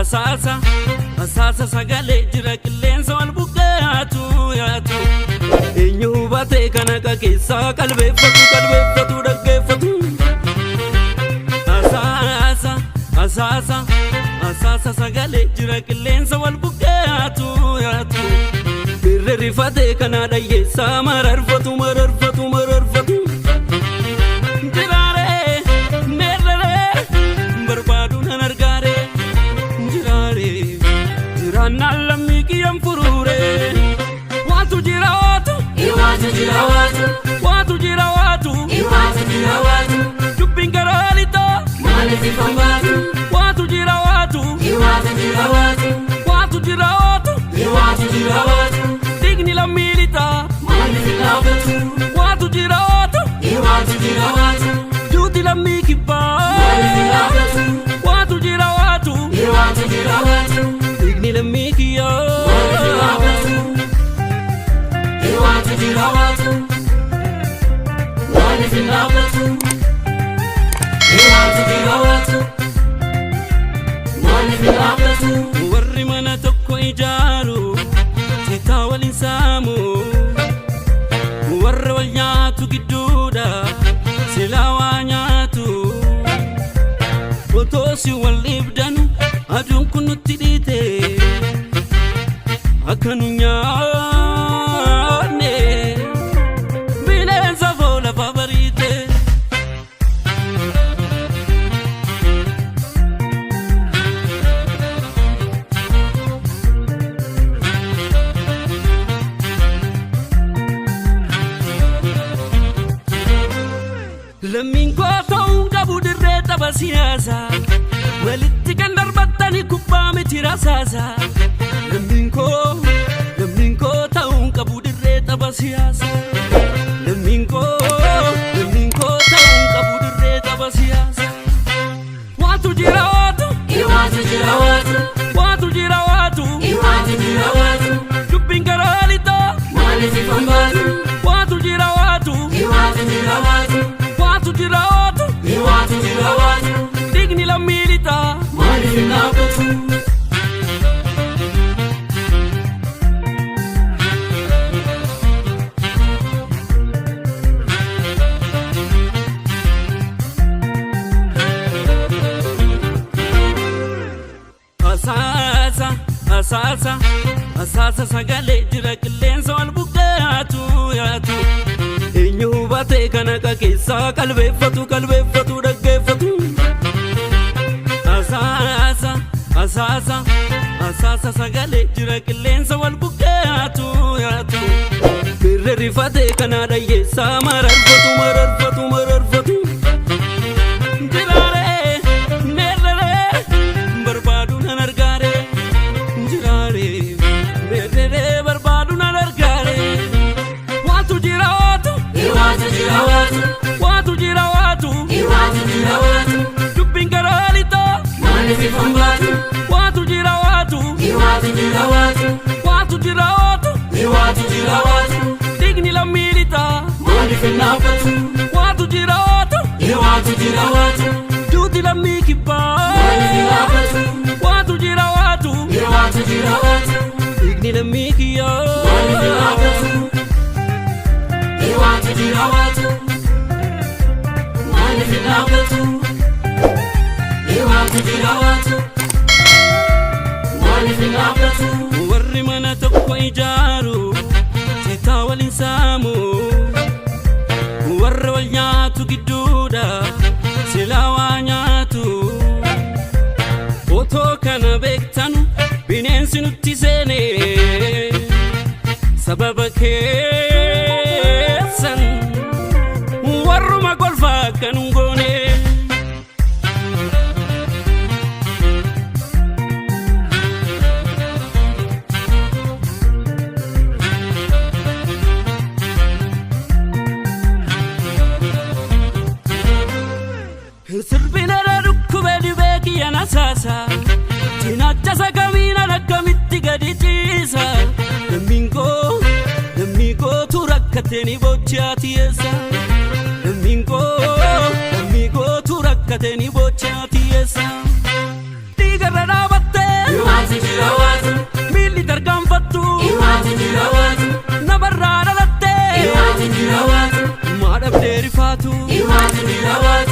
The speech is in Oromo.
Asaasa asaasa sagalee jira qilleensa wal buqqee yaatu. Eenyu hubatee kana keessaa qalbeeffatu, qalbeeffatu, dhaggeeffatu. Asaasa asaasa asaasa sagalee jira qilleensa wal buqqee yaatu. Birri rifatee kana dhayyeessaa mararfatu, mararfatu, mararfatu. Jiraaree meerree barbaadu nan argaaree, jiraaree jiraannaan lammii kiyyan furuuree. Waatu jira, waatu. Iwaatu jira, waatu. Waatu jira, waatu. Iwaatu jira, waatu. Dubbiin garaa lixaa. Maaliif ifan baatu? Waatu jira, waatu. Iwaatu jira, waatu. Waatu jira, waatu. Iwaatu jira, waatu. Dhiigni lammii lixaa. Maaliif hin dhaabbatu? Waatu jira, waatu. Iwaatu jira, waatu. Duuti lammii kibbaa. Maaliif hin dhaabbatu? Waatu jira, waatu. Iwaatu jira, waatu. Dhiigni lammii kiyyaa. Maaliif hin dhaabbatu? Iwaatu jira, waatu. Maaliif hin dhaabbatu? Iwaatu jira, waatu. Maaliif hin dhaabbatu? Warri mana tokko ijaaru citaa waliin saamu, warra wal nyaatu gidduudha silaa waa nyaatu. Otoo si wal dhiibdanu aduun kun nutti dhiite, akka nu nyaanne bineensa foo lafa bariite. Lammiin koo ta'uu qabu dirree tapha siyaasaa, walitti kan darbattani kubbaa miti rasaasaa. Lammiin koo, lammiin koo ta'uu qabu dirree tapha siyaasaa. Lammiin koo, lammiin koo ta'uu qabu dirree tapha siyaasaa. Waatu jira, waatu. Iwaatu jira, waatu. Waatu jira, waatu. Iwaatu jira, waatu. Dubbiin garaa lixaa. Maaliif ifan baatu? Waatu jira, waatu. Iwaatu jira, waatu. Waatu jira, waatu. Iwaatu jira, waatu. Dhiigni lammii lixaa. Maaliif hin dhaabbatu? Asaasa asaasa asaasa sagalee jira qilleensa wal buqqee yaatu. Eenyu hubatee kana keessaa qalbeeffatu, qalbeeffatu, dhaggeeffatu. Asaasa asaasa asaasa sagalee jira qilleensa wal buqqee yaatu. Birri rifatee kana dhayyeessaa mararfatu, mararfatu, mararfatu. Jiraaree meerree barbaadu nan argaaree, jiraaree meerree barbaadu nan argaaree. Waatu jira, waatu. Iwaatu jira, waatu. Waatu jira, waatu. Iwaatu jira, waatu. Dubbiin garaa lixaa. Maaliif ifan baatu? Waatu jira, waatu. Iwaatu jira, waatu. Waatu jira, waatu. Iwaatu jira, waatu. Dhiigni lammii lixaa. Maaliif hin dhaabbatu? Waatu jira, waatu. Iwaatu jira, waatu. Duuti lammii kibbaa. Maaliif hin dhaabbatu? Waatu jira, waatu. Iwaatu jira, waatu. Dhiigni lammii kiyyaa. Maaliif hin dhaabbatu? Iwaatu jira, waatu. Maaliif hin dhaabbatu? Iwaatu jira, waatu. Maaliif hin dhaabbatu? Warri mana tokko ijaaru citaa waliin saamu, warra wal nyaatu gidduudha silaa waa nyaatu. Otoo kana beektanu bineensi nutti seene, sababa keessan warruma golfaa akka nun goone. Sirbinara dhukkube dhibee kiyya na saasa. Cinaacha sakamiinan akkamitti gadi ciisa? Lammiin koo, lammii kootu rakkate ni bochaa tiyeessa. Lammiin koo, lammii kootu rakkate ni bochaa tiyeessa. Dhiigarra dhaabattee. Iwaatu. Iwaatu.